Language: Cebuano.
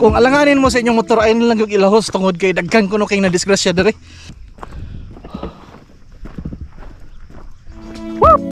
Kung alanganin mo sa inyong motor ay lang yung ilahos tungod kay daghan kuno kay na disgrasya diri. Woo!